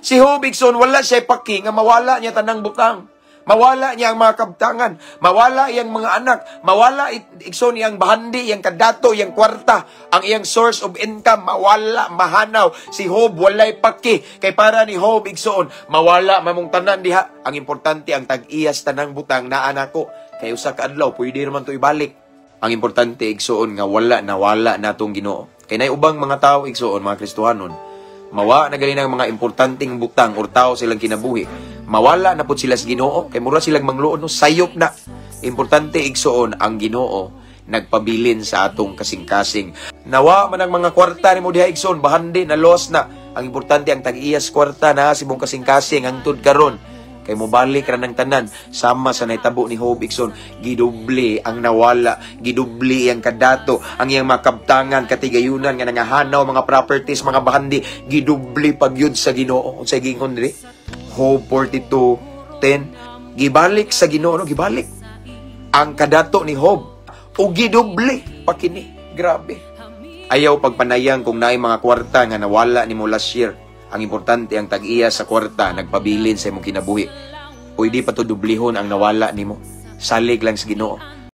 Si Job, igsoon, wala siya paki nga mawala niya tanang butang. Mawala niya ang mga kabtangan, mawala iyang mga anak, mawala, igsoon, iyang bahandi, iyang kadato, iyang kwarta, ang iyang source of income, mawala, mahanaw. Si Job walay paki. Kay para ni Job, igsoon, mawala mamong tanan diha. Ang importante, ang tag-iyas tanang butang naa nako. Kay usa ka adlaw pwede naman to ibalik. Ang importante, igsoon, nga wala nawala natong Ginoo. Kay nay ubang mga tao, igsoon, mga Kristohanon, mawa na gali ng mga importanteng butang or tao silang kinabuhi. Mawala na pud sila sa Ginoo kay mura silang mangluon, no, sayop na. Importante, igsoon, ang Ginoo nagpabilin sa atong kasing-kasing. Nawa man ang mga kwarta nimo diha, igsoon, bahandi na loss na. Ang importante, ang tag-iyas kwarta na sa imong kasing-kasing hangtod karon. Kay mobalik ra ng tanan sama sa nahitabo ni Job, igsoon, gidoble ang nawala, gidoble ang kadato, ang iyang mga kabtangan, katigayunan nga nangahanaw, mga properties, mga bahandi, gidoble pagyud sa Ginoo. Unsay giingon diri? Job 42:10, gibalik sa Ginoo, no, gibalik ang kadato ni Job o gidoble pa kini. Grabe. Ayaw pagpanayang kung naay mga kwarta nga nawala nimo last year. Ang importante, ang tag-iya sa kwarta nagpabilin sa imong kinabuhi. Pwede pa to dublihon ang nawala nimo. Salig lang sa Ginoo.